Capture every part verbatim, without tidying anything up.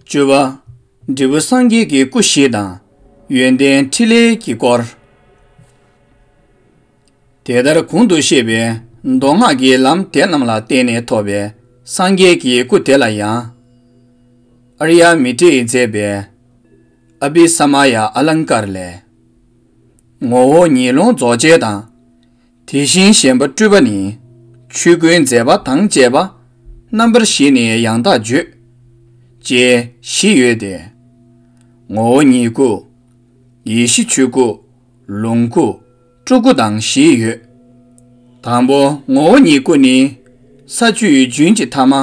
བཅུ་པ། འབྲས་བུ་སངས་རྒྱས་ཀྱི་སྐུ་བཞི་དང་ཡོན་ཏན་ཕྲིན་ལས་ཀྱི་སྐོར། དེ་ལྟར་གོང་དུ་བཤད་པའི་མདོ་སྔགས་ཀྱི་ལམ་དེ་རྣམས་ལ་བརྟེན་ནས་ཐོབ་པའི་སངས་རྒྱས་ཀྱི་སྐུ་དེ་ལ་ཡང་། ཨརྱ་མི་ཏྲས་མཛད་པའི་ཨ་བྷི་ས་མ་ཡ་ཨ་ལང་ཀར་ལས། ངོ་བོ་ཉིད་ལོངས་རྫོགས་བྱེད་དང་། དེ་བཞིན་གཞན་པ་སྤྲུལ་པ་ནི། ཆོས་ཀུན་མཛད་པ་དང་བཅས་པ། རྣམ་པར་བཞི་ནི་ཡང་དག་བརྗོད། ཅེས་བཞི་ཡོད་དེ། ངོ་བོ་ཉིད་སྐུ། ཡེ་ཤེས་ཆོས་སྐུ། ལོངས་སྐུ། སྤྲུལ་སྐུ་དང་བཞི་ཡོད། དང་པོ་ངོ་བོ་ཉིད་སྐུ་ནི། ས་བཅུའི་རྒྱུན་གྱི་ཐ་མ།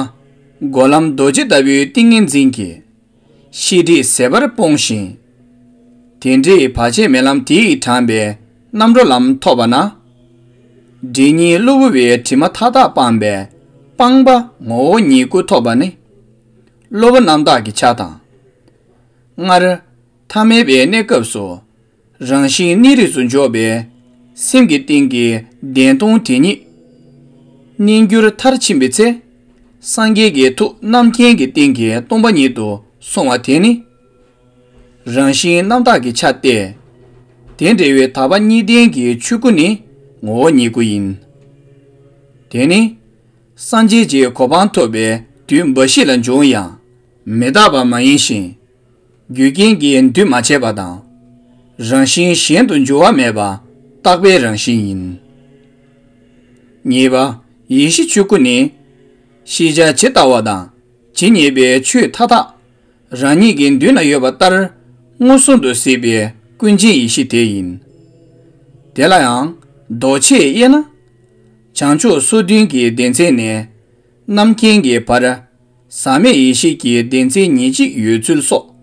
སྒོ་ལམ་རྡོ་རྗེ་ལྟ་བུའི་ཏིང་ངེ་འཛིན་གྱིས། ཤེས་སྒྲིབ་ཟད་པར་སྤོང་ཞིང་། དེ་འདྲའི་བར་ཆད་མེད་ལམ་དེ་ཡིས་དྲངས་པའི་རྣམ་གྲོལ་ལམ་ཐོབ་པ་ན། སྒྲིབ་གཉིས་གློ་བུར་བའི་དྲི་མ་མཐའ་དག་སྤངས་པའི་སྤངས་པ་ངོ་བོ་ཉིད་སྐུ་ཐོབ་པ་ནི། གློ་བུར་རྣམ་དག་གི་ཆ་དང་། སྔར། ཐ་མལ་པའི་གནས་སྐབས་སུ། རང་བཞིན་གནས་རིས་སུ་འཇོག་པའི་སེམས་ཀྱི་སྟེང་གི་བདེན་སྟོང་དེ་ཉིད། གནས་འགྱུར་མཐར་ཕྱིན་པའི་ཚེ། སངས་རྒྱས་ཀྱི་ཐུགས་རྣམ་མཁྱེན་གྱི་སྟེང་གི་སྟོང་པ་ཉིད་དུ་སོང་བ་དེ་ནི། རང་བཞིན་རྣམ་དག་གི་ཆ་སྟེ། དེ་འབྲེལ་བའི་དག་པ་གཉིས་ལྡན་གྱི་ཆོས་སྐུ་ནི་ངོ་བོ་ཉིད་སྐུ་ཡིན། དེ་ནི། སངས་རྒྱས་ཀྱི་གོ་འཕང་ཐོབ་པའི་དུས་འབའ་ཞིག་ལ་འབྱུང་ཡང་། མི་རྟག་པ་མ་ཡིན་ཞིང་། རྒྱུ་རྐྱེན་གྱིས་འདུས་མ་བྱས་པ་དང་། རང་བཞིན་གཞན་དུ་འགྱུར་བ་མེད་པ་རྟག་པའི་རང་བཞིན་ཡིན། གཉིས་པ། ཡེ་ཤེས་ཆོས་སྐུ་ནི། ཤེས་བྱ་ཇི་ལྟ་བ་དང་ཇི་སྙེད་པའི་ཆོས་མཐའ་དག་རང་ཉིད་ཀྱི་མདུན་ན་ཡོད་པ་ལྟར་མངོན་སུམ་དུ་གཟིགས་པའི་ཀུན་མཁྱེན་ཡེ་ཤེས་དེ་ཡིན། དེ་ལ་ཡང་མདོ་ཆེད་དབྱེ་ན། བྱང་ཕྱོགས་སོ་བདུན་གྱི་སྡེ་ཚན་ནས་རྣམ་མཁྱེན་གྱི་བར། ཟག་མེད་ཡེ་ཤེས་ཀྱི་སྡེ་ཚན་ཉེར་གཅིག་ཡོད་ཚུལ་སོགས།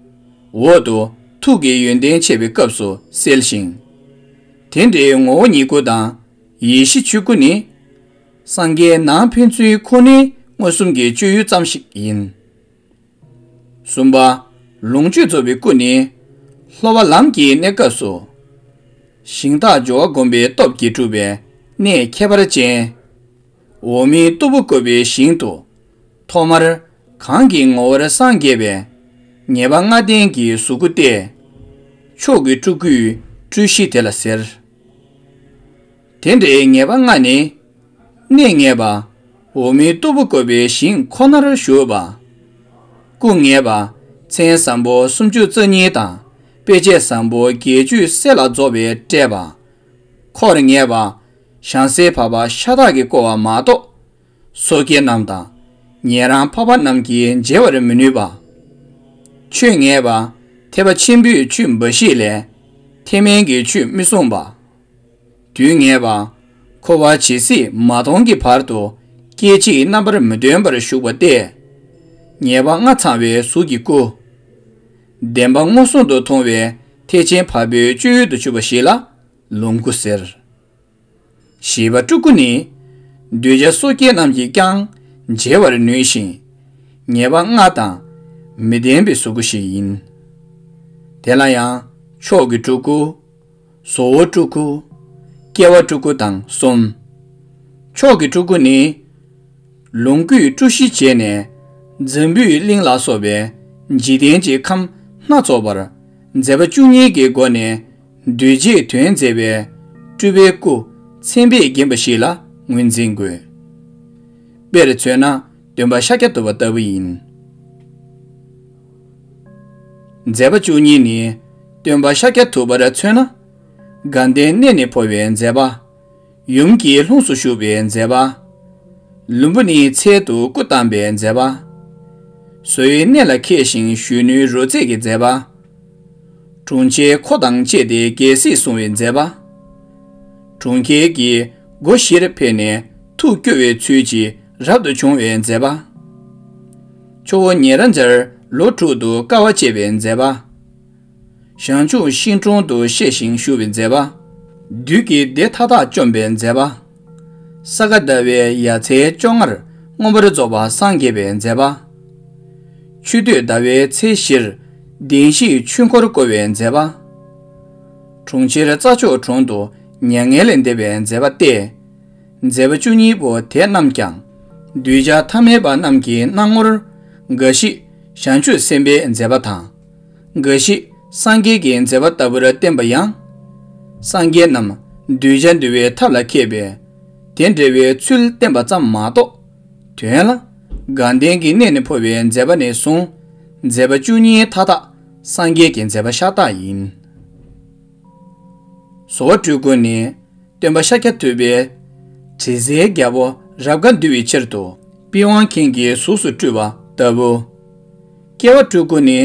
འོག་ཏུ་ཐུགས་ཀྱི་ཡོན་ཏན་འཆད་པའི་སྐབས་སུ་གསལ་ཞིང་། དེ་འདྲའི་ངོ་བོ་ཉིད་སྐུ་དང་ཡེ་ཤེས་ཆོས་སྐུ་ནི། སངས་རྒྱས་ནང་ཕན་ཚུན་ཁོ་ནའི་མངོན་སུམ་གྱི་སྤྱོད་ཡུལ་ཙམ་ཞིག་ཡིན། གསུམ་པ། ལོངས་སྤྱོད་རྫོགས་པའི་སྐུ་ནི། སློབ་པ་ལམ་གྱི་གནས་སྐབས་སུ། ཞིང་བདག་སྦྱོར་བ་བསྒོམ་པའི་སྟོབས་ཀྱིས་གྲུབ་པའི་གནས་ཁྱད་པར་ཅན། འོག་མིན་སྟུག་པོ་བཀོད་པའི་ཞིང་དུ། ཐོག་མར་གང་གི་ངོ་བོར་སངས་རྒྱས་པའི་ངེས་པ་ལྔ་ལྡན་གྱི་གཟུགས་སྐུ་སྟེ། མཆོག་གི་སྤྲུལ་སྐུའི་སྤྲུལ་གཞི་དེ་ལ་ཟེར། དེ་འདྲའི་ངེས་པ་ལྔ་ནི། གནས་ངེས་པ། འོག་མིན་སྟུག་པོ་བཀོད་པའི་ཞིང་ཁོ་ནར་བཞུགས་པ། སྐུ་ངེས་པ། མཚན་བཟང་པོ་སུམ་ཅུ་རྩ་གཉིས་དང་དཔེ་བྱད་བཟང་པོ་བརྒྱད་ཅུ་གསེར་ལ་རྫོགས་པས་སྤྲས་པ། འཁོར་ངེས་པ། བྱང་སེམས་འཕགས་པ་ཤ་སྟག་གིས་བསྐོར་བ་མ་གཏོགས། སོ་སྐྱེ་རྣམས་དང་། ཉན་རང་འཕགས་པ་རྣམས་ཀྱིས་མཇལ་བར་མི་ནུས་པ། ཆོས་ངེས་པ། ཐེག་པ་ཆེན་པོའི་ཆོས་འབའ་ཞིག་ལས། ཐེག་དམན་གྱི་ཆོས་མི་གསུངས་པ། དུས་ངེས་པ། འཁོར་བ་ཇི་སྲིད་མ་སྟོངས་ཀྱི་བར་དུ་སྐད་ཅིག་རྣམ་པར་མི་སྟོན་པར་བཞུགས་པ་སྟེ། ངེས་པ་ལྔ་ཚང་བའི་གཟུགས་ཀྱི་སྐུ། བདེན་པ་མངོན་སུམ་དུ་མཐོང་བའི་ཐེག་ཆེན་འཕགས་པའི་སྤྱོད་ཡུལ་དུ་གྱུར་པ་ཞིག་ལ་ལོངས་སྐུ་ཟེར། བཞི་པ་སྤྲུལ་སྐུ་ནི། གདུལ་བྱ་སོ་སྐྱེ་རྣམས་ཀྱིས་ཀྱང་མཇལ་བར་ནུས་ཤིང་། ངེས་པ་ལྔ་དང་མི་ལྡན་པའི་གཟུགས་སྐུ་ཞིག་ཡིན། དེ་ལ་ཡང་མཆོག་གི་སྤྲུལ་སྐུ། བཟོ་བོ་སྤྲུལ་སྐུ། སྐྱེ་བ་སྤྲུལ་སྐུ་དང་གསུམ། མཆོག་གི་སྤྲུལ་སྐུ་ནི། ལོངས་སྐུས་སྤྲུལ་གཞི་བྱས་ནས། འཛམ་བུའི་གླིང་ལ་སོགས་པའི་འཇིག་རྟེན་གྱི་ཁམས་སྣ་ཚོགས་པར་མཛད་པ་བཅུ་གཉིས་ཀྱི་སྒོ་ནས་གདུལ་བྱའི་དོན་མཛད་པའི་སྤྲུལ་པའི་སྐུ་མཚན་དཔེས་བརྒྱན་པ་ཞིག་ལ་ངོས་འཛིན་དགོས། དཔེར་མཚོན་ན་སྟོན་པ་ཤཱཀྱ་ཐུབ་པ་ལྟ་བུ་ཡིན། མཛད་པ་བཅུ་གཉིས་ནི། སྟོན་པ་ཤཱཀྱ་ཐུབ་པར་མཚོན་ན། དགའ་ལྡན་གནས་ནས་འཕོ་བའི་མཛད་པ། ཡུམ་གྱི་ལྷུམས་སུ་ཞུགས་པའི་མཛད་པ། ལུམ་བི་ནིའི་ཚལ་དུ་སྐུ་བལྟམས་པའི་མཛད་པ། བཟོ་བོའི་གནས་ལ་མཁས་ཤིང་གཞོན་ནུའི་རོལ་རྩེད་ཀྱི་མཛད་པ། གྲོང་ཁྱེར་འཁོར་དང་བཅས་ཏེ་རྒྱལ་སྲིད་བཟུང་བའི་མཛད་པ། གྲོང་ཁྱེར་གྱི་སྒོ་བཞིར་ཕེབས་ནས་ཐུགས་སྐྱོ་བའི་ཚུལ་གྱིས་རབ་ཏུ་བྱུང་བའི་མཛད་པ། ཁྱོ་བོ་ཉེ་རང་ཇར་ལོ་དྲུག་ཏུ་དཀའ་བ་སྤྱད་པའི་མཛད་པ། བྱང་ཆུབ་ཤིང་དྲུང་དུ་གཤེགས་ཤིང་བཞུགས་པའི་མཛད་པ། བདུད་ཀྱི་སྡེ་མཐའ་དག་བཅོམ་པའི་མཛད་པ། ས་ག་ཟླ་བའི་ཡར་ཚེས་བཅོ་ལྔར་མངོན་པར་རྫོགས་པར་སངས་རྒྱས་པའི་མཛད་པ། ཆུ་སྟོད་ཟླ་བའི་ཚེས་བཞིར་བདེན་བཞིའི་ཆོས་འཁོར་བསྐོར་བའི་མཛད་པ། གྲོང་ཁྱེར་རྩྭ་མཆོག་གྲོང་དུ་མྱ་ངན་ལས་འདས་པའི་མཛད་པ་སྟེ། མཛད་པ་བཅུ་གཉིས་པོ་དེ་རྣམས་ཀྱང་གདུལ་བྱ་ཐ་མལ་པ་རྣམས་ཀྱི་སྣང་ངོར་འགའ་ཞིག་ བྱང་ཆུབ་སེམས་དཔའི་མཛད་པ་དང་། འགའ་ཞིག་སངས་རྒྱས་ཀྱི་མཛད་པ་ལྟ་བུར་བསྟན་པ་ཡང་། སངས་རྒྱས་རྣམས་གདུལ་བྱ་འདུལ་བའི་ཐབས་ལ་མཁས་པས། དེ་འདྲ་བའི་ཚུལ་བསྟན་པ་ཙམ་མ་གཏོགས། དོན་ལ། དགའ་ལྡན་གྱི་གནས་ནས་འཕོ་བའི་མཛད་པ་ནས་བཟུང་། མཛད་པ་བཅུ་གཉིས་མཐའ་དག་སངས་རྒྱས་ཀྱི་མཛད་པ་ཤ་སྟག་ཡིན། བཟོ་བ་སྤྲུལ་སྐུ་ནི། སྟོན་པ་ཤཱཀྱ་ཐུབ་པའི་དྲི་ཟའི་རྒྱལ་པོ་རབ་དགའ་འདུལ་བའི་ཕྱིར་དུ་པི་ཝང་མཁན་གྱི་གཟུགས་སུ་སྤྲུལ་བ་ལྟ་བུ། སྐྱེ་བ་སྤྲུལ་སྐུ་ནི་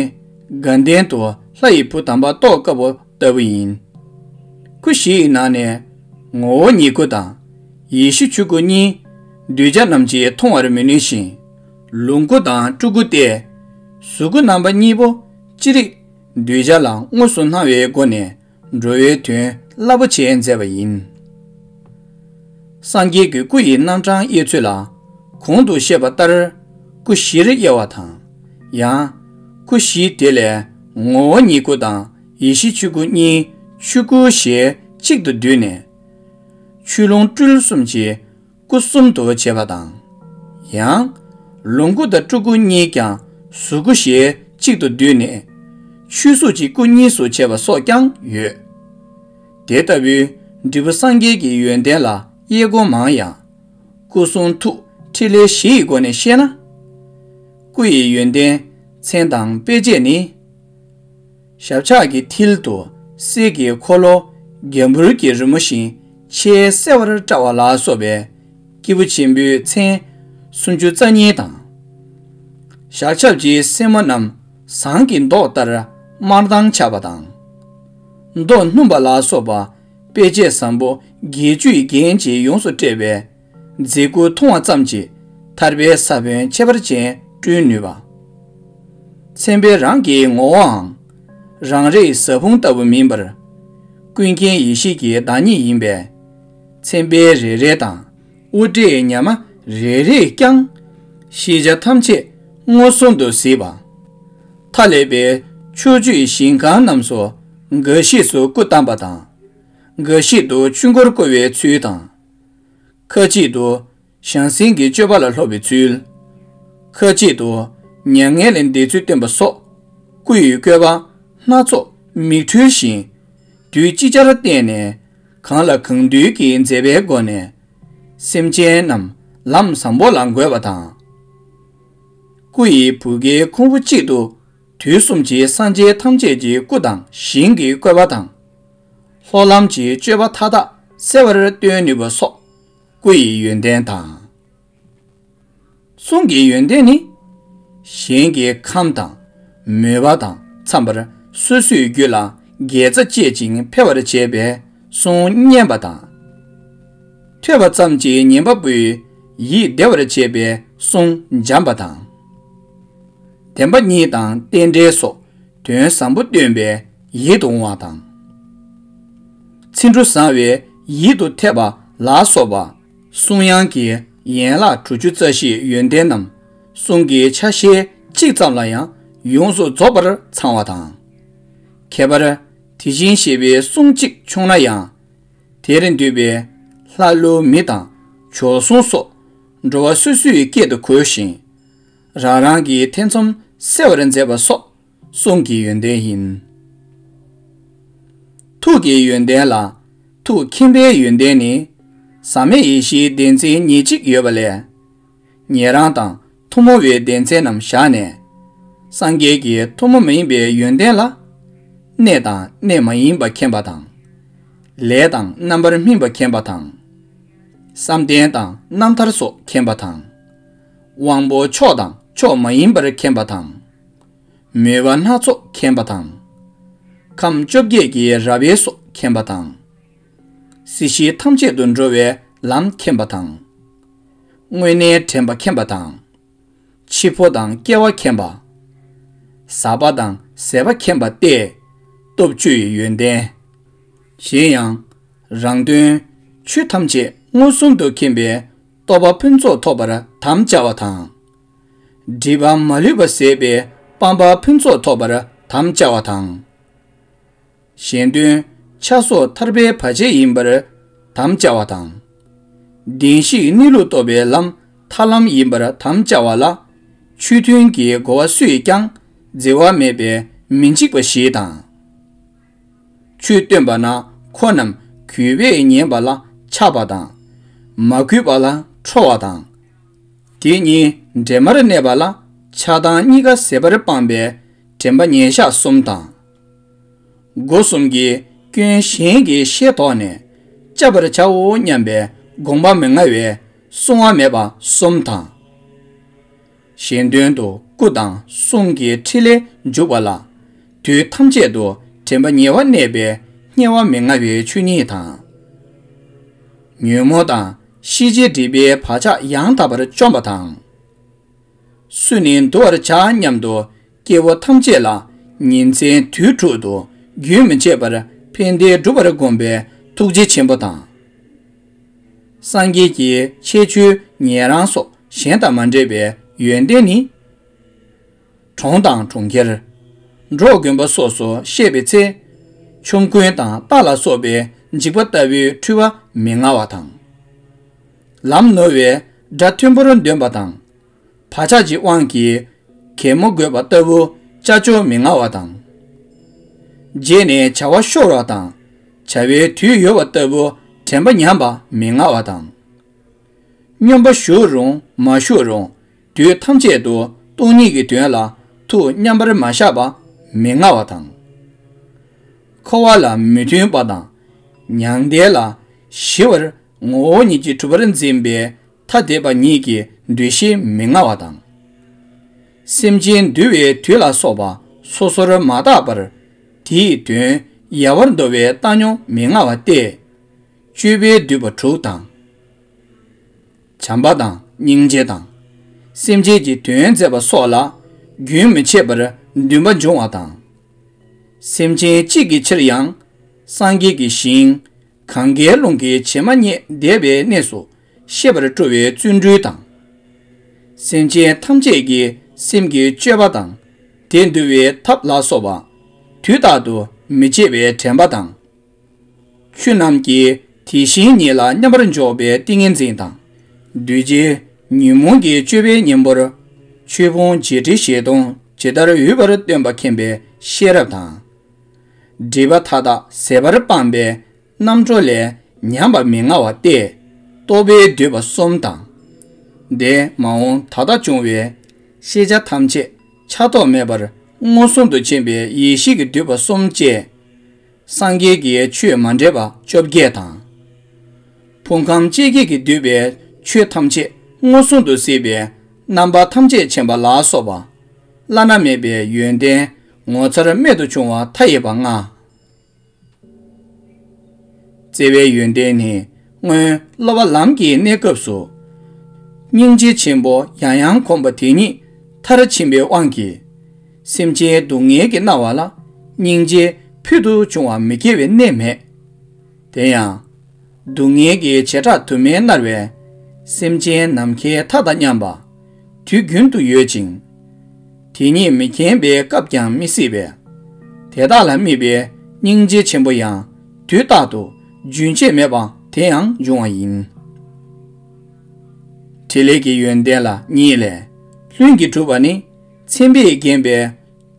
དགའ་ལྡན་དུ་ལྷ་ཡི་བུ་དམ་པ་ཏོག་དཀར་པོ་ལྟ་བུ་ཡིན། སྐུ་བཞི་ཡི་ནང་ནས་ངོ་བོ་ཉིད་སྐུ་དང་ཡེ་ཤེས་ཆོས་སྐུ་གཉིས་གདུལ་བྱ་རྣམས་ཀྱིས་མཐོང་བར་མི་ནུས་ཤིང་། ལོངས་སྐུ་དང་སྤྲུལ་སྐུ་སྟེ། གཟུགས་སྐུ་རྣམ་པ་གཉིས་པོ་ཅི་རིགས་གདུལ་བྱ་ལ་དངོས་སུ་སྣང་བའི་སྒོ་ནས། འགྲོ་བའི་དོན་རླབས་པོ་ཆེ་མཛད་པ་ཡིན། སངས་རྒྱས་ཀྱི་སྐུ་ཡི་རྣམ་གྲངས་དབྱེ་ཚུལ་ལ། གོང་དུ་བཤད་པ་ལྟར་སྐུ་བཞིར་དབྱེ་བ་དང་། ཡང་། སྐུ་བཞི་དེ་ལས་ངོ་བོ་ཉིད་སྐུ་དང་ཡེ་ཤེས་ཆོས་སྐུ་གཉིས་ཆོས་སྐུ་ཞེས་གཅིག་ཏུ་བསྡུས་ནས། ཆོས་ལོངས་སྤྲུལ་གསུམ་གྱི་སྐུ་གསུམ་དུ་བྱས་པ་དང་། ཡང་། ལོངས་སྐུ་དང་སྤྲུལ་སྐུ་གཉིས་ཀྱང་གཟུགས་སྐུ་ཞེས་གཅིག་ཏུ་བསྡུས་ནས། ཆོས་གཟུགས་ཀྱི་སྐུ་གཉིས་སུ་བྱས་པ་སོགས་ཀྱང་ཡོད། དེ་ལྟ་བུའི་འབྲས་བུ་སངས་རྒྱས་ཀྱི་ཡོན་ཏན་ལ་དབྱེ་སྒོ་མང་ཡང་། སྐུ་གསུང་ཐུགས་ཕྲིན་ལས་བཞི་ཡི་སྒོ་ནས་བཤད་ན། སྐུ་ཡི་ཡོན་ཏན་མཚན་དང་དཔེ་བྱད་ནི། ཞབས་ཆག་གི་མཐིལ་དུ་གསེར་གྱི་འཁོར་ལོ་རྒྱ་འབུར་གྱི་རི་མོ་བཞིན་ཆེས་གསལ་བར་བཀྲ་བ་ལ་སོགས་པའི་སྐྱེས་བུ་ཆེན་པོའི་མཚན་སུམ་ཅུ་རྩ་གཉིས་དང་། ཞལ་ཆབ་ཀྱི་སེན་མོ་རྣམས་ཟངས་ཀྱི་མདོག་ལྟར་དམར་མདངས་ཆགས་པ་དང་། མདོག་སྣུམ་པ་ལ་སོགས་པ་དཔེ་བྱད་བཟང་པོ་བརྒྱད་ཅུ་ཡི་རྒྱན་གྱིས་ཡོངས་སུ་སྤྲས་པའི། མཛེས་སྐུ་མཐོང་བ་ཙམ་གྱིས་ཐར་པའི་ས་བོན་ཁྱད་པར་ཅན་བསྐྲུན་ནུས་པ། མཚན་དཔེ་རང་གི་ངོ་བོའང་། རང་རིག་ས་བོན་ལྟ་བུ་མིན་པར། ཀུན་མཁྱེན་ཡེ་ཤེས་ཀྱི་བདག་ཉིད་ཡིན་པས། མཚན་དཔེ་རེ་རེ་དང་། དབུ་སྐྲའི་ཉི་མ་རེ་རེས་ཀྱང་། ཤེས་བྱ་ཐམས་ཅད་མངོན་སུམ་དུ་གཟིགས་པ། མཐའ་ཀླས་པའི་ཕྱོགས་བཅུའི་ཞིང་ཁམས་རྣམས་སུ་འགའ་ཞིག་སུ་སྐུ་བལྟམས་པ་དང་། འགའ་ཞིག་ཏུ་ཆོས་འཁོར་བསྐོར་བའི་ཚུལ་དང་། ཁ་ཅིག་ཏུ་བྱང་སེམས་ཀྱི་སྤྱོད་པ་ལ་སློབ་པའི་ཚུལ། ཁ་ཅིག་ཏུ་མྱ་ངན་ལས་འདས་ཚུལ་སྟོན་པ་སོགས། སྐུ་ཡི་བཀོད་པ་སྣ་ཚོགས་མིག་འཕྲུལ་བཞིན། དུས་ཅིག་ཅར་བསྟན་ནས། གང་ལ་གང་འདུལ་གྱི་མཛད་པའི་སྒོ་ནས། སེམས་ཅན་རྣམས་ལམ་བཟང་པོ་ལ་འགོད་པ་དང་། སྐུ་ཡི་བུ་གའི་ཁུང་བུ་གཅིག་ཏུ། དུས་གསུམ་གྱི་སངས་རྒྱས་ཐམས་ཅད་ཀྱི་སྐུ་དང་ཞིང་གི་བཀོད་པ་དང་། ལྷོ་ལམ་གྱི་སྤྱོད་པ་མཐའ་དག་གསལ་བར་སྟོན་ནུས་པ་སོགས་སྐུ་ཡི་ཡོན་ཏན་དང་། གསུང་གི་ཡོན་ཏན་ནི། གཞན་གྱི་ཁམས་དང་མོས་པ་དང་འཚམས་པར་སོ་སོའི་རྒྱུད་ལ་དགེ་རྩ་བསྐྱེད་ཅིང་འཕེལ་བར་བྱེད་པའི་གསུང་སྙན་པ་དང་། ཐོས་པ་ཙམ་གྱིས་ཉན་པ་པོའི་ཡིད་བདེ་བར་བྱེད་པའི་གསུང་འཇམ་པ་དང་། བདེན་པ་གཉིས་དང་རྟེན་འབྲེལ་སོགས་དོན་བཟང་པོ་སྟོན་པའི་ཡིད་དུ་འོང་བ་དང་། ཚིག་འབྲུ་བཟང་བའི་ཡིད་དུ་འཐད་པ་ལ་སོགས་པ། གསུང་དབྱངས་ཀྱི་ཡན་ལག་དྲུག་ཅུ་རྩ་བཞིའི་ཡོན་ཏན་རྣམས་གསུང་གི་ཆ་ཤས་གཅིག་ཙམ་ལ་ཡང་ཡོངས་སུ་རྫོགས་པར་ཚང་བ་དང་། ཁྱད་པར་དེ་བཞིན་གཤེགས་པའི་གསུང་གཅིག་བྱུང་ན་ཡང་། དེར་འདུས་པའི་ལྷ་ཀླུ་མི་དང་བྱོལ་སོང་སོགས་འགྲོ་བ་སོ་སོའི་སྐད་དུ་གོ་ཞིང་། རང་རང་གི་ཐེ་ཚོམ་སེལ་བར་མཛད་པ་སོགས་གསུང་གི་ཡོན་ཏན་ཡིན། ཐུགས་ཀྱི་ཡོན་ཏན་ལ་ཐུགས་མཁྱེན་པའི་ཡོན་ཏན་ནི། ཟག་མེད་ཡེ་ཤེས་སྡེ་ཚན་ཉེར་གཅིག་ཡོད་པ་ལས། ཉན་རང་དང་ཐུན་མོང་བའི་སྡེ་ཚན་རྣམས་བཞག་ནས། སངས་རྒྱས་ཀྱི་ཐུན་མོང་མ་ཡིན་པའི་ཡོན་ཏན་ལ། གནས་དང་གནས་མ་ཡིན་པ་མཁྱེན་པ་དང་། ལས་དང་རྣམ་པར་སྨིན་པ་མཁྱེན་པ་དང་། བསམ་གཏན་དང་རྣམ་ཐར་སོགས་མཁྱེན་པ་དང་། དབང་པོ་མཆོག་དང་མཆོག་མ་ཡིན་པར་མཁྱེན་པ་དང་། མོས་པ་སྣ་ཚོགས་མཁྱེན་པ་དང་། ཁམས་བཅོ་བརྒྱད་ཀྱི་རབ་དབྱེ་སོགས་མཁྱེན་པ་དང་། སྲིད་ཞི་ཐམས་ཅད་དུ་འགྲོ་བའི་ལམ་མཁྱེན་པ་དང་། དངོས་གནས་དྲན་པ་མཁྱེན་པ་དང་། འཆི་འཕོ་དང་སྐྱེ་བ་མཁྱེན་པ། ཟག་པ་དང་ཟད་པ་མཁྱེན་པ་སྟེ། སྟོབས་བཅུའི་ཡོན་ཏན། གཞན་ཡང་། རང་དོན་ཆོས་ཐམས་ཅད་མངོན་སུམ་དུ་མཁྱེན་པའི་རྟོགས་པ་ཕུན་ཚོགས་ཐོབ་པར་དམ་བཅའ་བ་དང་། སྒྲིབ་པ་མ་ལུས་པ་ཟད་པའི་སྤངས་པ་ཕུན་ཚོགས་ཐོབ་པར་དམ་བཅའ་བ་དང་། གཞན་དོན་ཆགས་སོགས་ཐར་པའི་བར་ཆད་ཡིན་པར་དམ་བཅའ་བ་དང་། བདེན་བཞིའི་གནས་ལུགས་རྟོགས་པའི་ལམ་ཐར་ལམ་ཡིན་པར་དམ་བཅའ་བ་ལ། ཆོས་མཐུན་གྱི་རྒོལ་བ་སུས་ཀྱང་བརྫི་བ་མེད་པའི་མི་འཇིགས་པ་ཞིག་དང་། ཆོས་སྟོན་པ་ན་ཁོ་རྣམས་གུས་པས་ཉན་པ་ལ་ཆགས་པ་དང་། མ་གུས་པ་ལ་ཁྲོ་བ་དང་། དེ་གཉིས་འདྲེས་མར་གནས་པ་ལ་ཆགས་སྡང་གཉིས་ཀ་ཟད་པར་སྤངས་པའི་དྲན་པ་ཉེར་བཞག་གསུམ་དང་། སྒོ་གསུམ་གྱི་སྐྱོན་གཞན་གྱིས་ཤེས་དོགས་ནས་བཅད་པར་བྱའོ་སྙམ་པའི་དགོངས་པ་མི་མངའ་བའི་བསྲུང་བ་མེད་པ་གསུམ་དང་། གཞན་དོན་དུ་སྐུ་དང་གསུང་གི་ཕྲིན་ལས་འཇུག་པ་ལ་དུས་ཐམས་ཅད་དུ་དྲན་པ་ཉེ་བར་གནས་པའི་བསྙེལ་བ་མི་མངའ་བའི་ཆོས་ཉིད་དང་། ཉོན་མོངས་དང་ཤེས་བྱའི་སྒྲིབ་པའི་བག་ཆགས་ཡང་དག་པར་བཅོམ་པ་དང་། སུ་ནི་འདུལ་བར་བྱ་སྙམ་དུ་སྐྱེ་བོ་ཐམས་ཅད་ལ་ཉིན་མཚན་དུས་དྲུག་ཏུ་རྒྱུན་མི་འཆད་པར་ཕན་བདེ་སྒྲུབ་པར་བསྒོམ་པའི་ཐུགས་རྗེ་ཆེན་པོ་དང་། སངས་རྒྱས་ཀྱི་ཁྱད་ཆོས་ཉན་རང་སོགས་གཞན་དང་མ་འདྲེས་པའི་ཡོན་ཏན་ནི། གྲོང་དང་གྲོང་ཁྱེར། འབྲོག་དགོན་པ་སོགས་སུ་གཤེགས་པའི་ཚེ། ཆོམ་རྐུན་དང་རྟ་ལ་སོགས་པའི་འཇིགས་པ་ལྟ་བུའི་འཁྲུལ་བ་མི་མངའ་བ་དང་། ལམ་ནོར་བའི་དགྲ་མཐོན་པོར་འདོན་པ་དང་། བག་ཆགས་ཀྱི་དབང་གིས་གད་མོ་དགོད་པ་ལྟ་བུ་ཅ་ཅོ་མི་མངའ་བ་དང་། རྗེས་ནས་བྱ་བ་ཤོར་བ་དང་། བྱ་བའི་དུས་ཡོལ་བ་ལྟ་བུ་དྲན་པ་ཉམས་པ་མི་མངའ་བ་དང་། སྙོམས་པར་ཞུགས་རུང་མ་ཞུགས་རུང་དུས་ཐམས་ཅད་དུ་སྟོང་ཉིད་ཀྱི་དོན་ལ་ཐུགས་མཉམ་པར་མ་བཞག་པ་མི་མངའ་བ་དང་། འཁོར་བ་ལ་མི་མཐུན་པ་དང་། མྱང་འདས་ལ་ཞི་བར་ངོ་བོ་ཉིད་ཀྱིས་གྲུབ་པར་འཛིན་པའི་ཐ་དད་པ་ཉིད་ཀྱི་འདུ་ཤེས་མི་མངའ་བ་དང་། སེམས་ཅན་འདུལ་བའི་དུས་ལ་སོགས་པ་སོ་སོར་མ་བརྟགས་པར་དེའི་དོན་ཡལ་བར་འདོར་བའི་བཏང་སྙོམས་མི་མངའ་བ་སྟེ། སྤྱོད་པས་བསྡུས་པ་དྲུག་དང་། བྱམས་པ་དང་སྙིང་རྗེ་དང་། སེམས་ཅན་གྱི་དོན་མཛད་པ་སོགས་ལ་རྒྱུན་མི་འཆད་པར་འདུན་པ་འབྱུང་བ་དང་། སེམས་ཅན་གཅིག་གི་ཕྱིར་ཡང་སངས་རྒྱས་ཀྱི་ཞིང་གང་གཱའི་ཀླུང་གི་བྱེ་མ་སྙེད་འདས་པའི་གནས་སུ་གཤེགས་པར་སྤྲོ་བའི་བརྩོན་འགྲུས་དང་། སེམས་ཅན་ཐམས་ཅད་ཀྱི་སེམས་ཀྱི་སྤྱོད་པ་དང་དེ་འདུལ་བའི་ཐབས་ལ་སོགས་པ་དུས་རྟག་ཏུ་མི་བརྗེད་པའི་དྲན་པ་དང་། ཆོས་རྣམས་ཀྱི་དེ་བཞིན་ཉིད་ལ་མཉམ་པར་འཇོག་པའི་ཏིང་ངེ་འཛིན་དང་། གདུལ་བྱའི་ཉོན་མོངས་ཀྱི་སྤྱོད་པའི་གཉེན་པོར་ཆོས་ཕུང་བརྒྱད་ཁྲི་བཞི་སྟོང་ཇི་ལྟར་ཡོད་པར་སྟོན་པ་མཁྱེན་པའི་ཤེས་རབ་དང་། སྒྲིབ་པ་མཐའ་དག་ཟད་པར་སྤངས་པའི་རྣམ་གྲོལ་ལས་ཉམས་པ་མི་མངའ་བ་སྟེ། རྟོག་པས་བསྡུས་པ་གསུམ་དང་། འདས་མ་འོངས་ད་ལྟ་བྱུང་བའི་ཤེས་བྱ་ཐམས་ཅད་ཆགས་ཐོགས་མེད་པར་མངོན་སུམ་དུ་མཁྱེན་པའི་ཡེ་ཤེས་ཀྱིས་བསྡུས་པ་གསུམ་བཅས། སངས་རྒྱས་ཀྱི་ཆོས་མ་འདྲེས་པ་བཅོ་བརྒྱད་དང་། ཕུང་ཁམས་བཅོ་བརྒྱད་ཀྱིས་བསྡུས་པའི་ཆོས་ཐམས་ཅད་མངོན་སུམ་དུ་གཟིགས་པའི་རྣམ་པ་ཐམས་ཅད་མཁྱེན་པ་ལ་སོགས་པ། བླ་ན་མེད་པའི་ཡོན་ཏན་ངོ་མཚར་རྨད་དུ་བྱུང་བ་མཐའ་ཡས་པ་ལྔ། བརྩེ་བའི་ཡོན་ཏན་ནི་སྔོན་སློབ་པ་ལམ་གྱི་གནས་སྐབས་སུ། སྙིང་རྗེ་ཆེན་པོ་ཡང་ཡང་བསྒོམས་པ་དེ་ཉིད་མཐར་ཕྱིན་པའི་དབང་གིས། སེམས་ཅན་སྡུག་བསྔལ་གྱིས་མནར་བ་ལ་སྙིང་རྗེ་ཕུལ་དུ་བྱུང་བ་མི་སྐྱེ་བའི་གནས་མེད། དེ་ཡང་། སྡུག་བསྔལ་གྱི་བྱེ་བྲག་དུ་མས་མནར་བའི་སེམས་ཅན་ནམ་མཁའི་མཐའ་དང་མཉམ་པ་དུས་རྒྱུན་དུ་ཡོད་ཅིང་། དེ་ཉིད་མི་མཁྱེན་པའི་སྐབས་ཀྱང་མི་སྲིད་པས། དེ་དག་ལ་དམིགས་པའི་སྙིང་རྗེ་ཆེན་པོ་ཡང་དུས་རྟག་ཏུ་རྒྱུན་ཆད་མེད་པ་དེ་ཡང་འབྱུང་བ་ཡིན། ཕྲིན་ལས་ཀྱི་ཡོན་ཏན་ལ་གཉིས་ལས། ལྷུན་གྱིས་གྲུབ་པ་ནི་མཚན་དཔེས་བརྒྱན་པའི་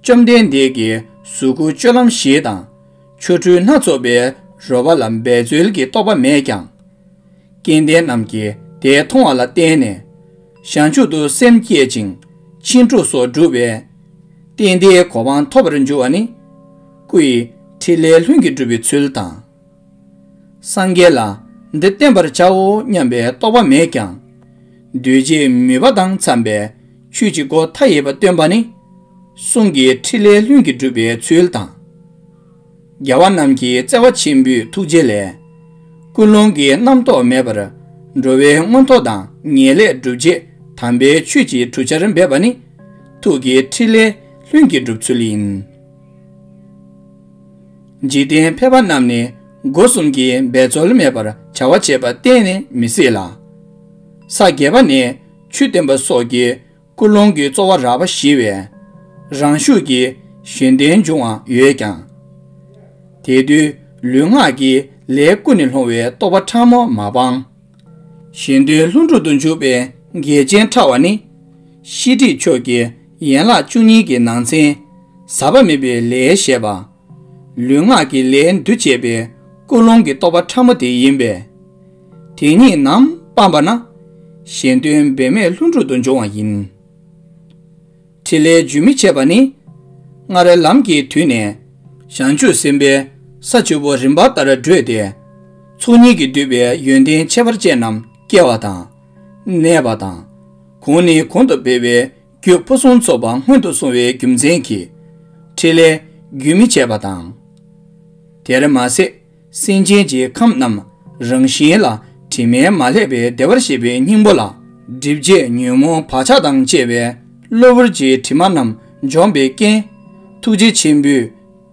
བཅོམ་ལྡན་འདས་ཀྱི་གཟུགས་སྐུ་སྤྱོད་ལམ་བཞི་དང་ཆོ་འཕྲུལ་སྣ་ཚོགས་པའི་རོལ་པ་ལ་འབད་རྩོལ་གྱི་རྟོག་པ་མེད་ཀྱང་། སྐལ་ལྡན་རྣམས་ཀྱིས་དེ་མཐོང་བ་ལ་བརྟེན་ནས་བྱང་ཆུབ་ཏུ་སེམས་བསྐྱེད་ཅིང་ཕྱིན་དྲུག་སོགས་བསྒྲུབས་པས། གཏན་བདེའི་གོ་འཕང་ཐོབ་པར་འགྱུར་བ་ནི་སྐུ་ཡི་ཕྲིན་ལས་ལྷུན་གྱིས་གྲུབ་པའི་ཚུལ་དང་། སངས་རྒྱས་ལ་འདི་བསྟན་པར་བྱའོ་སྙམ་པའི་རྟོག་པ་མེད་ཀྱང་། འདུས་བྱས་མོས་པ་དང་འཚམས་པའི་ཆོས་ཀྱི་སྒོ་མཐའ་ཡས་པ་སྟོན་པ་ནི་གསུང་གི་ཕྲིན་ལས་ལྷུན་གྱིས་གྲུབ་པའི་ཚུལ་དང་། རྒྱལ་བ་རྣམས་ཀྱི་བརྩེ་བ་ཆེན་པོའི་ཐུགས་རྗེ་ལས། ཀུན་སློང་གི་རྣམ་རྟོག་མེད་པར་འགྲོ་བའི་མངོན་མཐོ་དང་ངེས་ལེགས་སྒྲུབ་བྱེད་དམ་པའི་ཆོས་ཀྱི་གྲུབ་ཆར་འབད་པ་ནི་ཐུགས་ཀྱི་ཕྲིན་ལས་ལྷུན་གྱིས་འགྲུབ་ཚུལ་ཡིན། འཇིག་རྟེན་ཕལ་པ་རྣམས་ནི་སྒོ་གསུམ་གྱི་འབད་རྩོལ་མེད་པར་བྱ་བ་བྱེད་པ་གཏན་ནས་མི་སྲིད་ལ། ས་བརྒྱད་པ་ནས་ཆོས་བསྟན་པ་སོགས་ཀྱི་ཀུན་སློང་གི་རྩོལ་བ་རགས་པ་ཞི་བས། རང་ཤུགས་ཀྱིས་གཞན་དོན་འབྱུང་བ་ཡོད་ཀྱང་། དེ་དུས་ལུས་ངག་གི་ལས་ཀུན་ནས་སློང་བའི་རྟོག་པ་ཕྲ་མོ་མ་སྤངས། གཞན་དོན་ལྷུན་གྲུབ་ཏུ་འཇུག་པའི་འགལ་རྐྱེན་ཕྲ་བ་ནི། ཤེས་སྒྲིབ་ཕྱོགས་ཀྱི་ཡན་ལག་བཅུ་གཉིས་ཀྱི་ནང་ཚན། ཟག་པ་མེད་པའི་ལས་ཞེས་པ། ལུས་ངག་གི་ལས་འདུ་བྱེད་པའི་ཀུན་སློང་གི་རྟོག་པ་ཕྲ་མོ་དེ་ཡིན་པས། དེ་གཉིས་ནམ་སྤངས་པ་ན། གཞན་དོན་འབད་མེད་ལྷུན་གྲུབ་ཏུ་འབྱུང་བ་ཡིན། ཕྲིན་ལས་རྒྱུན་མི་འཆད་པ་ནི། སྔར་ལམ་གྱི་དུས་ནས་བྱང་ཆུབ་སེམས་དཔའི་ས་བཅུ་པོ་རིམ་པ་ལྟར་བགྲོད་དེ། ཚོགས་གཉིས་ཀྱིས་བསྡུས་པའི་ཡོན་ཏན་ཁྱད་པར་ཅན་རྣམས་སྐྱེ་བ་དང་། གནས་པ་དང་། གོང་ནས་གོང་དུ་འཕེལ་བའི་རྒྱུ་ཕུན་སུམ་ཚོགས་པ་མངོན་དུ་སོང་བའི་རྒྱུ་མཚན་གྱིས། ཕྲིན་ལས་རྒྱུན་མི་འཆད་པ་དང་། དེར་མ་ཟད། སེམས་ཅན་གྱི་ཁམས་རྣམས་རང་བཞིན་ལ་དྲི་མས་མ་བསླད་པའི་བདེ་བར་གཤེགས་པའི་སྙིང་པོ་ལ། སྒྲིབ་བྱེད་ཉོན་མོངས་བག་ཆགས་དང་བཅས་པའི་གློ་བུར་གྱི་དྲི་མ་རྣམས་འཇོམས་པའི་རྐྱེན། ཐུགས་རྗེ་ཆེན་པོས་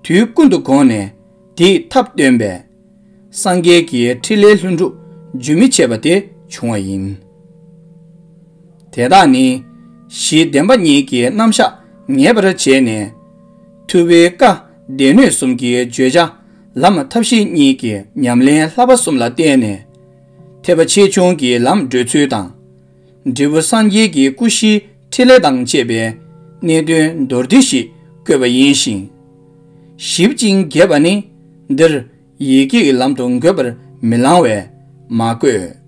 དུས་ཀུན་ཏུ་དགོངས་ནས་དེའི་ཐབས་སྟོན་པས། སངས་རྒྱས་ཀྱི་ཕྲིན་ལས་ལྷུན་གྲུབ་རྒྱུན་མི་འཆད་པ་དེ་བྱུང་བ་ཡིན། དེ་དག་ནི། གཞི་བདེན་པ་གཉིས་ཀྱི་རྣམ་གཞག་ངེས་པར་བྱས་ནས། ཐུབ་པའི་བཀའ་སྡེ་སྣོད་གསུམ་གྱི་བརྗོད་བྱ། ལམ་ཐབས་ཤེས་གཉིས་ཀྱི་ཉམས་ལེན་བསླབ་པ་གསུམ་ལ་བརྟེན་ནས། ཐེག་པ་ཆེ་ཆུང་གི་ལམ་བགྲོད་ཚུལ་དང་། འབྲས་བུ་སངས་རྒྱས་ཀྱི་སྐུ་བཞིའི་ཕྲིན་ལས་དང་བཅས་པའི་གནད་དོན་མདོར་བསྡུས་ཤིག་བཀོད་པ་ཡིན་ཞིང་། ཞིབ་ཅིང་རྒྱས་པ་ནི། འདིར་ཡི་གེ་ཡི་ལམ་དུ་འགོད་པར་མི་ལང་བས་མ་བཀོད།